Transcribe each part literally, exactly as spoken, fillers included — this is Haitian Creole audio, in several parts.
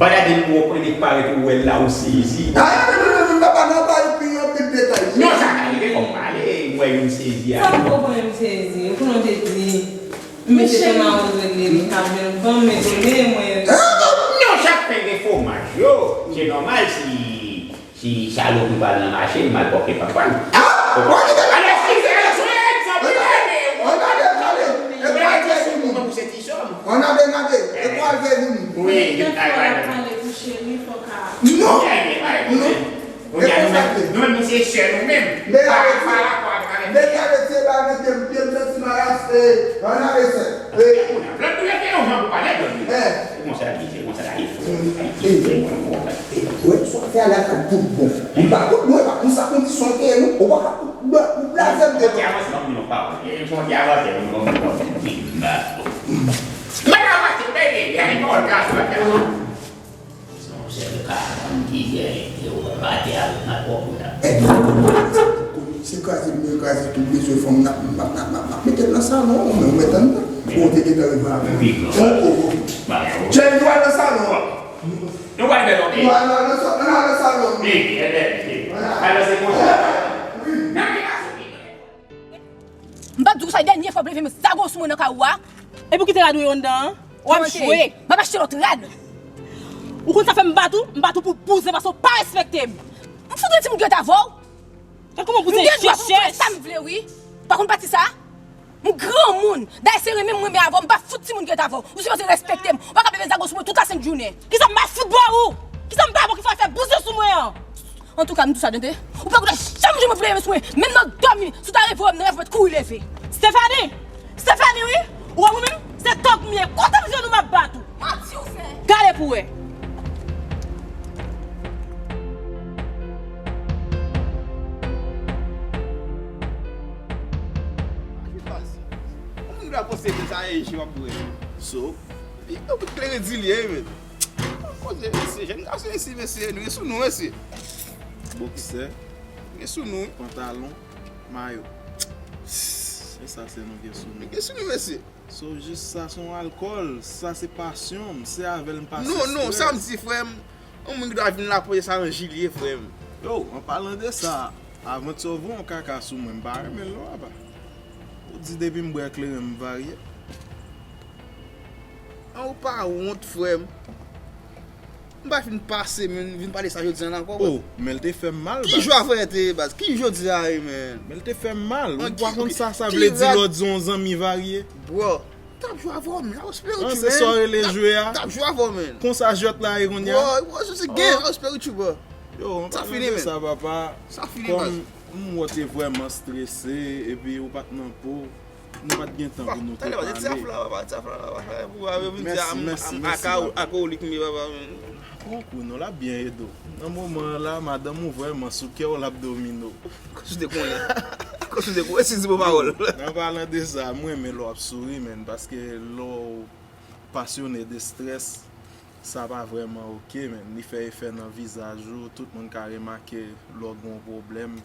Pandan de mwa, ou konnen parèt ou wè l la, ou sezi. Ah, non, non, non, non, non, pa, non, pa, epi anpil detay. Non, sa ka rive, kòm pale, ou wè yon sezi a. Sa m konprann, m sezi. Ou konnen te di, m mete tèt nan woz rele li, m ap jwenn fanm, men konnen mwen. Ah, non, chak pen gen fwomaj, yo. Se nòmal si, si salopri pa al nan mache, l mal pòke pa pran. Ah, wè, alò, si, alò, si, egzanp, Ann ale, ann ale. E pral vini. Ann ale, ann ale. E pral vini. Wi, wi. Pale pou cheri, fò ka. Non. Non. E konsa ke nou menm, nou se sè nou menm. Men pa rapò avèk. Men gade se ba mete m pye m santi malase. Ann ale sè. Lòt nou rete yon jan pou pale, lòt nou. Eh. Se konsa li, se konsa la ye. Wè, sa fè a la ka tout bon. Li pa tout bon, e pa konsa kondisyon ke nou, ou pa ka tout bon, ou blaze m de. Fò ti avanse, ban m di yon pawòl. Fò ti avanse, ban m di yon pawòl. Mwen avanse, bebe, y a yon pawòl ka sou la. Se yon sèl ka, fanm ki gen, yo wè batè avèk malpwòpte la. Eh, se kraze m, yo kraze tout bezwen fanm nan, m ap, m ap, m ap, m ap mete l nan salon, ou menm ou mèt anndan. Ou te gentan rive avè m. Oh, oh, oh. Jèn, nou al nan salon. Nou pral fè lòt. Nou al nan sa-, nou al nan salon. Wi, e byen, e byen. Alò, se konsa. Wi. Nan ki ka sou li. M t ap di w sa dènye fwa pou leve men zago sou mwen nan kay ou a. Epi w kite rad ou yo anndan an? W ap jwe. M ap achte lòt rad. Ou konn sa fè m bat ou? M bat ou pou bouzen paske w pa respekte m. M fout yon timoun ki ret avè w. Gad kòman bouzen chèchèch. M gen dwa pou m fè sa m vle, wi. Pa konn pati sa? M granmoun. Dayè se renmen m renmen avè w, m pa fout timoun ki ret avè w. Ou sipoze respekte m. Ou pa ka leve zago sou mwen tout lasent jounen. Kisa m pa fout ba ou? Kisa m ba ou ki fè w fè bouzen sou mwen an? Antouka, m di w sa, tande. Ou pa konn janm jwenn mwen pou leve men sou mwen. Menm nan dòmi, si w ta reve wè m nan rèv, ou mèt kouri leve. Stephanie! Stephanie, wi! Ou wè mwen menm? Se tank m ye. Kote m jwenn ou m ap bat ou? Manti ou fè. Gade pou wè. Ki baz? Yon moun ki ta panse ke sa e je w ap bwè. So, li yon bout klere di li ye, men. Koze, mesye, jèn gason isi, mesye, nou gen sou nou, mesye. Boksè. Nou gen sou nou, wi. Pantalon, mayo. Se sa, se nou gen sou nou. Nou gen sou nou, mesye. So, jis sa, se yon alkòl. Sa, se pasyon m. Se avè l m pase strès. Non, non, sa m di, frè m, yon moun ki ta vin la pou sa yon jilye, frè m. Yo, an palan de sa, avan ti w voye yon kaka sou mwen, m pa renmen l non, papa. Ou di depi m bwè kleren, m varye. An, ou pa wont, frè m. M pa fin pase, men vin pale sa jodi a la ankò, bro. Oh, men l te fè m mal, baz. Ki jou avan yè te ye, baz? Ki jodi a ye, man? Men l te fè m mal. Ou pa konn sa sa vle di lè w di yon zanmi varye? Bro, t ap jwe avè w, man. Respè ou, man. Se sa w rele jwe a? T ap jwe avè w, man. Konsa jwèt la ye kounye a? Bro, bro, se gen, respè ou, bro. Yo, an palan de sa, papa. Sa fini, baz. Kòm m wè w te vrèman strese, epi ou pa t nan po, nou pa t gen tan pou nou te pale. Talè, ti afla, papa, ti afla, papa. Pou yo vin di a, m, m, alkòlik, men, papa, men. Pran kou non, l ap byen ede w. Nan moman an la, madanm ou vrèman sou kè w, l ap domine w. Kòm si w te konnen. Kòm si w te konnen, si di bon pawòl. An palan de sa, m renmen lè w ap souri, men, paske lè w pasyone de strès, sa pa vrèman oke, men. Li fè efè nan vizaj ou, tout moun ka remake lè w gen yon pwoblèm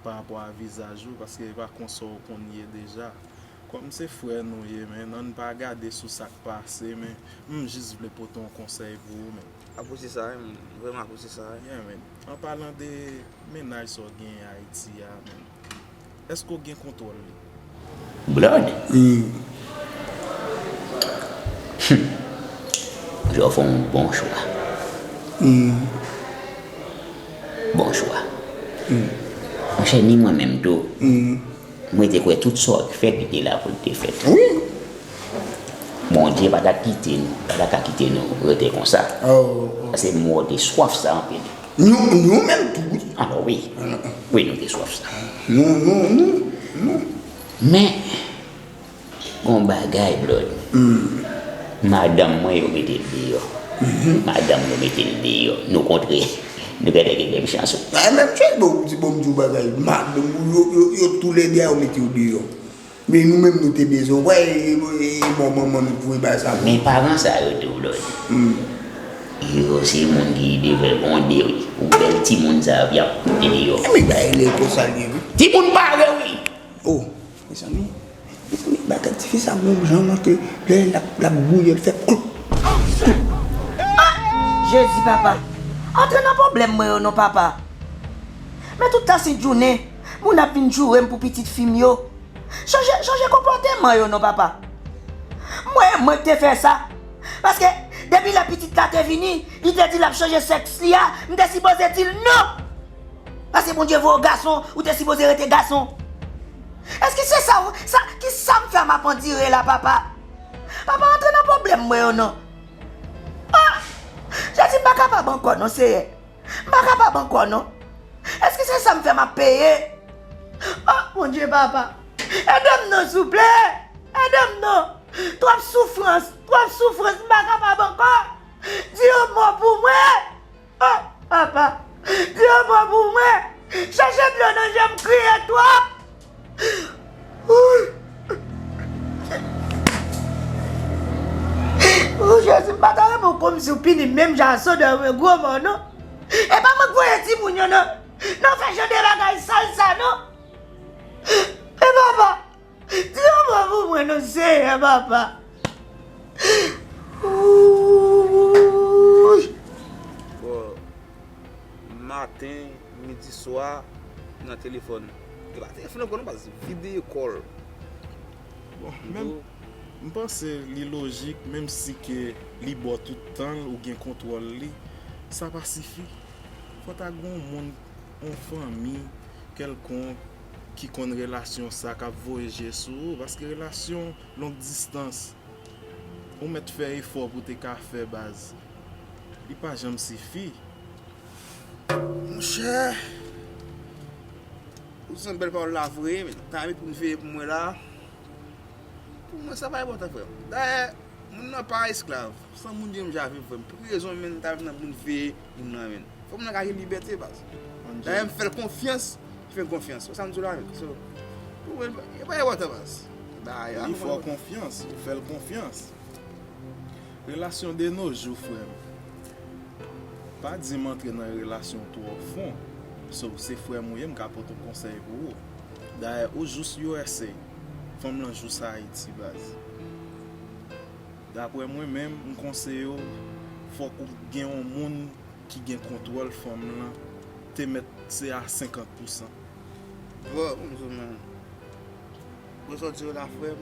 pa rapò a vizaj ou, paske e pa konsa w konn ye deja. Kòm se frè nou ye, men, ann pa gade sou sa k pase, men m jis vle pote yon konsèy pou ou, men. Apresye sa, wi, m vrèman apresye sa, wi. Yeah, men. An palan de mennaj sa w genyen Ayiti a, men, èske w gen kontwòl li? Blood. Jò fè yon bon chwa. Bon chwa. Monchè, ni mwen menm tou. Mwen te kwè tout sa w ap fè ki te la pou l te fèt. Wi. Bondye pa ta kite nou, pa ta ka kite nou rete konsa. Paske m wè w te swaf sa anpil. Nou, nou menm tou, wi. Alò, wi. Wi, nou te swaf sa. Nou, nou, nou, nou. Men, gon bagay, Blood. Madanm mwen, yo mete l deyò. Madanm mwen mete l deyò. Nou kontre. Nou gentan gen menm chans, wi. A, menm chans, bon, ou di, bon, m di w bagay. Madanm ou, yo, yo, yo toulède a, yo mete w deyò. Men nou menm, nou te bezwen w. Wè, e, e, e, bon, manman nou pou e bay sa. Men paran sa yo tou, Blood. Yo se moun ki devèlpe yon de, wi. Ou bèl timoun sa yo, y ap mete deyò. Men bagay lè konsa l ye, wi. Timoun pare, wi. Oh, mezanmi, mezanmi, bagay tifi sa gon jan nan ke lè l ap, l ap gouye, l fè kloup, kloup. Jezi, papa, antre nan pwoblèm mwen yo non, papa. Men tout tan se jounen, moun ap vin joure m pou pitit fi m yo. Chanje, chanje konpòteman yo non, papa. Mwen, mwen k te fè sa. Paske, depi lè pitit la te vini, li te di l ap chanje sèks li a, m te sipoze di l non. Paske Bondye voye w gason, ou te sipoze rete gason. Èske se sa, sa, ki sa m fè m ap andire la, papa? Papa, antre nan pwoblèm mwen yo non. Ah! Jezi, m pa kapab ankò non, Seyè. M pa kapab ankò non. Èske se sa m fè m ap peye? Oh, Bondye, papa. Ede m non, souple. Ede m non. Twòp soufrans, twòp soufrans, m pa kapab ankò. Di yon mo pou mwen. Oh, papa, di yon mo pou mwen. Chèche dlo nan je m, kriye twòp. Wouy. Wouy, Jezi, m pa ta renmen w kòmsi w pini m menm jan ak sodòm e gomò non. E pa mwen k voye timoun yo nan, nan fè jan de bagay sal sa non. E papa, di yon mo pou mwen non, Seyè, papa. Wouy. Bon, maten, midi, swa, nan telefòn. E pa telefòn ankò non, baz, videyo call. Bon, menm, m panse li lojik, menm si ke li ba w tout tan l, ou gen kontwòl li, sa pa sifi. Fò ta gen yon moun, yon fanmi kèlkonk ki konn relasyon sa k ap voye je sou ou, paske relasyon long distans, ou mèt fè efò pou te ka fè, baz. Li pa janm sifi. Monchè, ou di yon bèl pawòl la vre, men ta renmen pou n veye pou mwen la. Pou mwen, sa pa enpòtan, frè m. Dayè, moun nan pa esklav. Se yon moun ki menm jan avè m, frè m. Pou ki rezon, men, ta vin nan moun veye moun nan, men? Fò moun nan ka gen libète, baz. Dayè, m fè l konfyans, li fè m konfyans. Wè sa m di w la, men? So, pou mwen, li pa enpòtan, baz. Li fè w konfyans, ou fè l konfyans. Relasyon de nos jours, frè m. Pa di m antre nan relasyon twò fon. So, se frè m ou ye, m ka pote yon konsèy pou ou. Dayè, ou jis U S A. Fanm lan jis Ayiti, baz. Daprè mwen menm, m konseye w, fòk ou gen yon moun ki gen kontwòl fanm lan, te mèt se a senkant pousan. Bon, m di w, men, mwen sòti yo la, frè m.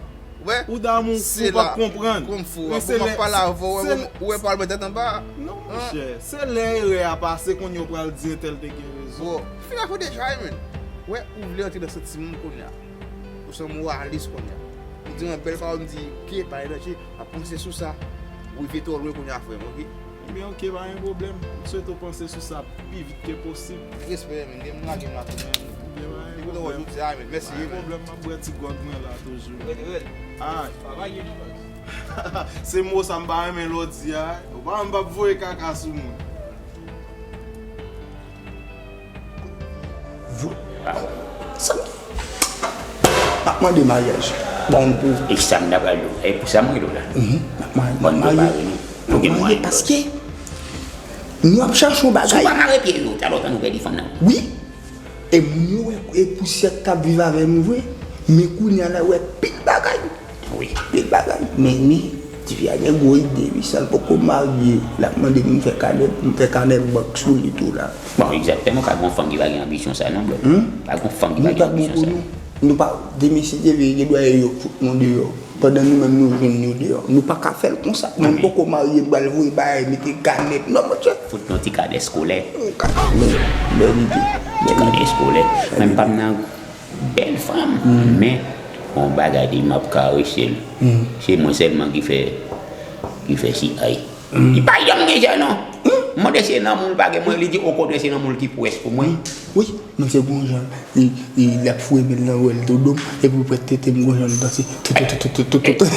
Wè? Ou damou, ou p ap konprann. Kòm fou, men se lè, pale avè w, ou wè pawòl mwen tèt anba. Non, monchè. Se lè erè a pase, kounye a w pral di entèl te gen rezon. Bon, fini ak ou deja, wi, men. Wè, ou vle antre nan santiman m kounye a. Ou se yon moralis kounye a. Ou di yon bèl pawòl, m di, "Ok, pa gen danje, m ap panse sou sa." Ou rive twò lwen kounye a, frè m, ok? Ebyen, ok, pa gen pwoblèm. M swete w panse sou sa pi vit ke posib. Respè, men, gen m lage m la tou, men. Ebyen, pa gen pwoblèm. Mèsi, pa gen pwoblèm, m ap bwè ti gwòg mwen la toujou. Rèd, rèd. Ay. Travay ye non, baz. Se mo sa m pa renmen lè w di a. Ou pa, m p ap voye kaka sou moun. Vo-, sa, m ap mande maryaj. Bon, pou. E sa m ta pral di w. E pou sa m rele w la. Mhm. M ap ma-, m ap marye. Bon, nou prepare nou. Nou gen mwayen. Paske nou ap chache yon bagay. Si w pa mare pye yo, talè w ta nou pèdi fanm nan. Wi. E moun yo wè, e pousyè k t ap viv avè nou vre. Men kounye a la, wè pil bagay. Wi. Pil bagay. Men ni, tifi a gen gwo ide, wi, sa l poko marye. L ap mande pou m fè kanè, pou m fè kanè bank sou li tou la. Bon, egzakteman, pa gen yon fanm ki pa gen anbisyon sa, non, bro. Hmm? Pa gen yon fanm ki pa gen anbisyon sa. Nou pa, de mesye te veye, gen dwa yo fout nou deyò. Pandan nou menm nou jwenn yo deyò. Nou pa ka fè l konsa. Men m poko marye, m pral voye bagay, mete kanè. Non, monchè. Fout nou ti kanè eskolè. Yon kanè, bèl ide. Ti kanè eskolè. Menm pa m nan bèl fanm. Men, yon bagay di m ap karese l. Se mwen sèlman ki fè, ki fè si ay. Li pa janm gen jè non. Mwen mande si se lanmou l pa gen mwen, li di okontrè se lanmou l ki pwès pou mwen. Wi, men se gon jan, li, li, l ap foure men l nan wèl dodo m, epi l pran tete m gon jan l danse. Tout, tout, tout, tout, tout, tout.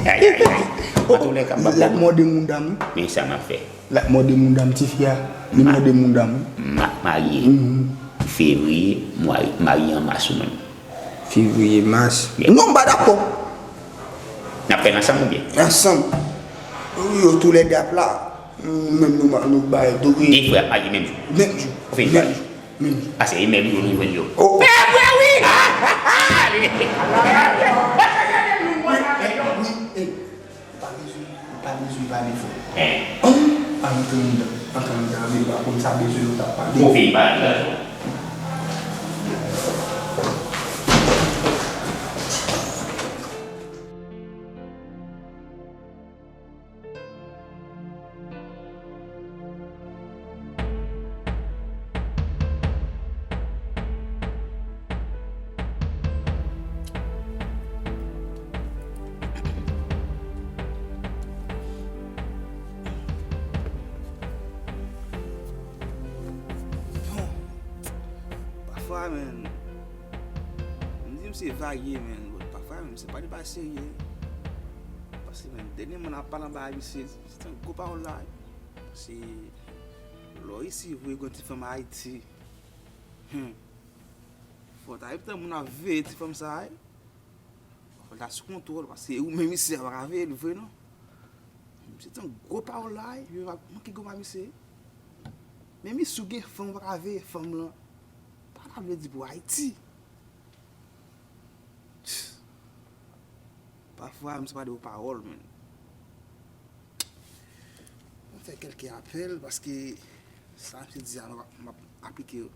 Ay, ay, ay. Antoulèka, m p ap. L ap mòde mouda m, wi. Men sa m ap fè. L ap mòde mouda m, tifi a. Li mòde mouda m, wi. M ap marye fevriye, m marye an mas ou menm. Fevriye, mas. Non, m pa dakò. N ap fè l ansanm oubyen? Ansanm. Yo toulède ap la. Nou menm nou, nou bay dwe. De frè ap marye menm jou. Menm jou. Ou fin pale. Menm jou. Ase e menm jou nou jwenn yo. Oh. E vre wi! Ou pa bezwen, ou pa bezwen pale fò. An, antre anndan. Antre anndan, men pa konn sa bezwen nou t ap pale. Ou fin pale la. Bon, pafwa, men, m di misye vage, men, pafwa, men, misye pa de pa serye. Paske, men, dènyèman, n ap pale anba misye, se yon gwo pawòl la. Se lè w isi vre gen ti fanm Ayiti. Hmm. Fò w ta ret tan moun ap veye ti fanm sa a, wi. Fò l ta sou kontwòl, paske ou menm isi a pa ka veye l vre non. Misye te yon gwo pawòl la, wi, men pa manke gwo pa misye. Menm isi ou gen fanm ou pa ka veye fanm lan. Pa ta vle di pou Ayiti. Pafwa, misye pa de gwo pawòl, men. Mwen fè kèlke apèl paske sa misye di a, m ap, m ap aplike yo.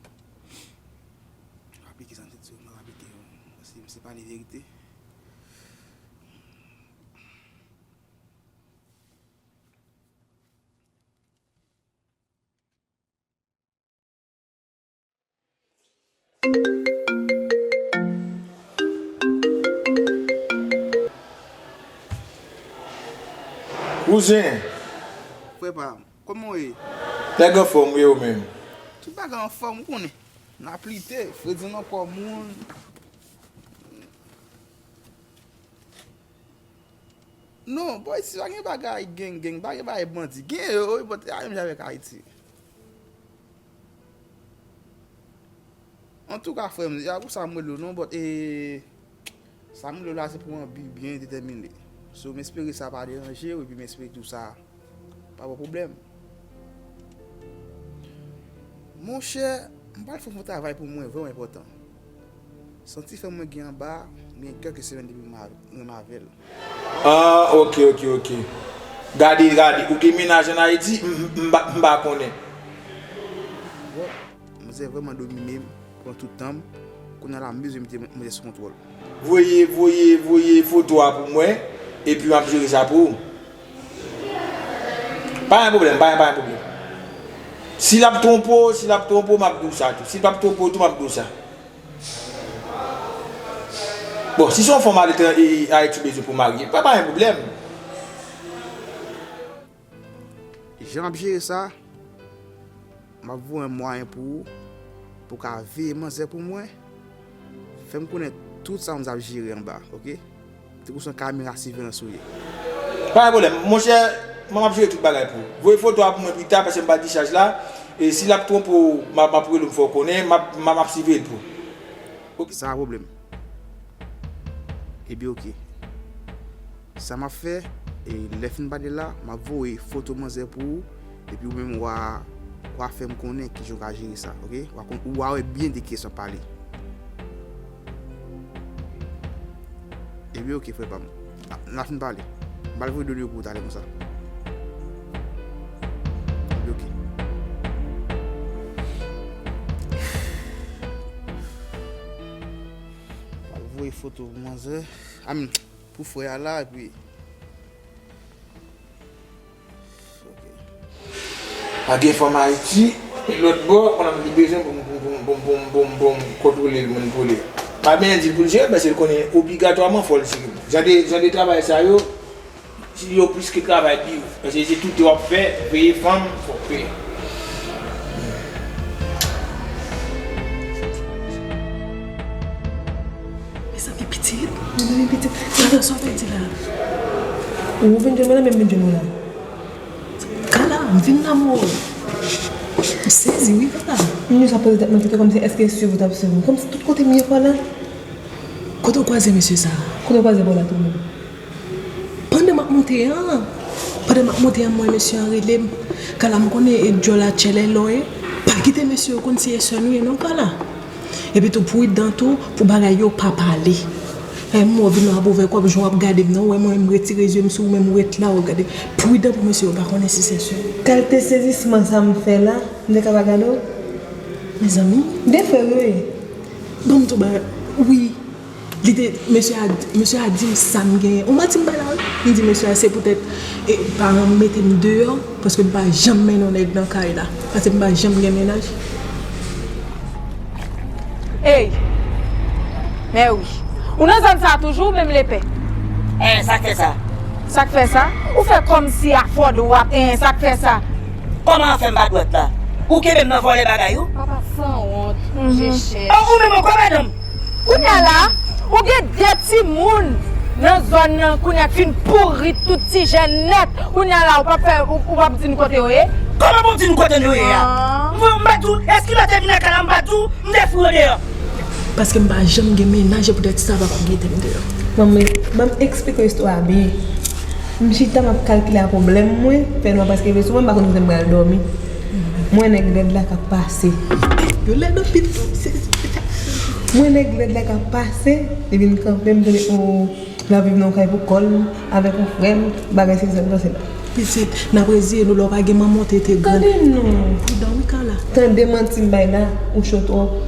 M ap aplike sa misye di yo, m ap aplike yo. Paske misye pale verite. Kouzen. Frè pa m, kòman w ye? Nèg anfòm, wi, ou menm? Tout bagay anfòm, ou konnen. N ap lite, fredi nan kò moun. Non, bò isi pa gen bagay gang, gang, pa gen bagay bandi. Gen yo, wi, but a menm jan avèk Ayiti. Antouka, frè m, se pa pou sa m rele w non, but, e, sa m rele w la, se pou anbi byen detèmine. So, m espere sa pa deranje w, epi m espere tou sa pa ba w pwoblèm. Monchè, m pral fè yon travay pou mwen vrèman enpòtan. Santi fè mwen gen anba, m gen kèk semèn depi m a- renmen avè l. Ah, ok, ok, ok. Gade, gade, ou gen mennaj an Ayiti? M, m, m pa, m pa konnen. Bon, manzè vrèman domine m, pran tout tan m. Kounye a la, m bezwen mete manzè sou kontwòl. Voye, voye, voye foto a pou mwen, epi m ap jere sa pou ou. Pa gen pwoblèm, pa gen, pa gen pwoblèm. Si l ap twonpe w, si l ap twonpe w, m ap di w sa tou. Si l p ap twonpe w tou, m ap di w sa. Bon, si se yon fanm aletran-, e, Ayiti bezwen pou marye, pa, pa gen pwoblèm. Jan m ap jere sa, m ap voye yon mwayen pou ou, pou w ka veye manzè pou mwen, fè m konnen tout sa manzè ap jere anba, ok? Tankou se yon kamera siveyans ou ye. Pa gen pwoblèm, monchè, m ap jere tout bagay pou ou. Voye foto a pou mwen pita, paske m pa dichaj la. E si l ap twonpe w, m ap, m ap rele w, m fè w konnen, m ap, m ap, m ap siveye l pou ou. Ok. Sa pa pwoblèm. Ebyen, ok. Sa m ap fè, e, lè fin pale la, m ap voye foto manzè pou ou, epi ou menm w a, w a fè m konnen kijan w ka jere sa, ok? W a kon-, w a wè byen de kiyès m ap pale. Ebyen, ok, frè pa m. N a, n a fin pale. M pral voye done yo pou ou talè konsa. Ebyen, ok. M pral voye foto pou manzè. I mean, pou frè a la, epi Pa gen fanm Ayiti, lòt bò, pandan li bezwen pou m, pou m, pou m kontwole l, manipile. Pa bezwen di l pou l jere, paske l konnen obligatwaman fò l jere. Jan de, jan de travay sa yo, yo plis ke travay biwo. Paske se tout w ap fè, veye fanm, fò w peye. Mezanmi pitit, mezanmi pitit, gade sa w ap di la. Ou vin jwenn mwen la, men m vin jwenn ou la. Kala, m vin la, mo. M sezi, wi, kaka. M jis ap poze tèt mwen kesyon kòmsi èske swiv ou t ap swiv mwen. Kòmsi tout kote m ye fò la. Kote w kwaze mesye sa a? Kote w kwaze bò la tou menm? Pandan m ap monte an, pandan m ap monte an, m wè mesye an rele m. Kala, m konnen e djòl a tchèlè lò ye. Pa kite mesye yo konn si e sè nou ye non, Kala. Epi tou pridan tou pou bagay yo pa pale. Ay, m wè w vin nan ap ouvè kò w, jan w ap gade m nan, w wè mwen m retire zye m sou ou, men m ret la, w ap gade. Pridan pou mesye yo pa konnen si se sè. Kalite sezisman sa m fè la, m te ka pa gade w? Mezanmi. De frè yo ye. Ban m tou ba, wi. Li te, mesye a, mesye a di m sa m genyen. Ou manti m bay la, wi. M di mesye a se poutèt, e, paran m mete m deyò, paske m pa janm mennen yon nèg nan kay la. Paske m pa janm gen mennaj. Ey! Mèwi. Ou nan zòn sa a toujou, menm lepè? Eh, sa k fè sa? Sa k fè sa? Ou fè kòmsi a fò dwat, en, sa k fè sa? Kòman an fè m pa dwat la? Ou kenbe m nan vòlè bagay ou? Papa sanwont, jechèch. Oh, ou menm ankò, madanm? Kounye a la, ou gen de timoun nan zòn nan, kounye a k fin pouri tout ti jèn nèt. Kounye a la, ou p ap fè, ou, ou p ap di n kote yo ye? Kòman pou m di n kote nou ye a? Ah. M, m pa di w, èske lè w te vin nan kay la, m pa di w, m te foure w deyò? Paske m pa janm gen mennaj, e poutèt sa papa m mete m deyò. Ban m, ban m eksplike w istwa a byen. M chita, m ap kalkile a pwoblèm mwen, fè nwa prèske rive sou mwen, m pa konn kote m pral dòmi. M wè nèg lèd la k ap pase. Yo lèd anpil tou. M wè nèg lèd la k ap pase, li vin kanpe, m tande, o, l ap viv nan yon kay pou kò l, avèk yon frè l, bagay sezi sa, sa, sela. Pitit, n ap reziye nou lè w pa gen manman w te, te grann. Tande non. Pridan wi, Kala. Tande manti m bay la, ou cho twòp.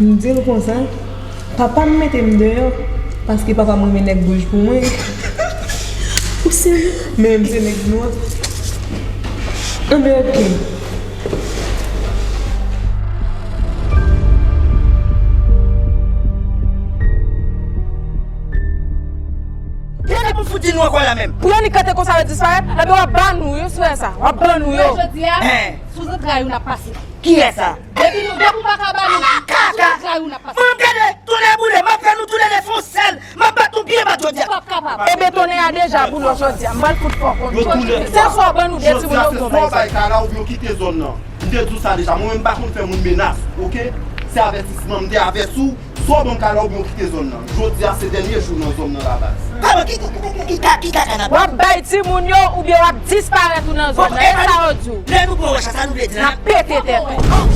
M di l konsa, papa m mete m deyò, paske papa m renmen nèg wouj pou mwen. Ou serye? Men m se nèg nwa. Anben, ok. Gade pou fout di nou ankò la menm. Pou yo ni kante konsa yo disparèt, enben w ap ba nou yo, frè sa. W ap ban nou yo. Jodi a, sou zantray ou n ap pase. Kiyès sa? Depi nou, depi w pa ka ba nou, sou zantray ou n ap pase. Mwen, gade, tonnè boule, m ap fè nou toulède fè yon sèl, m ap bat nou byen bat jodi a. Ou p ap kapab. Enben tonnè a deja Chaboulo jodi a, m pral fout fò konn. Yo tounen Se swa ban nou de timoun yo se gwo swa bay. Bay kala oubyen w kite zòn nan. M te di w sa deja. Mwen menm m pa konn fè moun menas, oke? Se avètisman m te avèti w. Swa w ban m kala oubyen w kite zòn nan. Jodi a se dènye jou nan zòn nan la baz. Kòman ki ki ki ki ka ki ka ka nan W ap bay timoun yo oubyen w ap disparèt ou nan zòn nan. E sa yo di w? Lè nou pran wè sa, sa nou vle di N la. Ap pete tèt ou.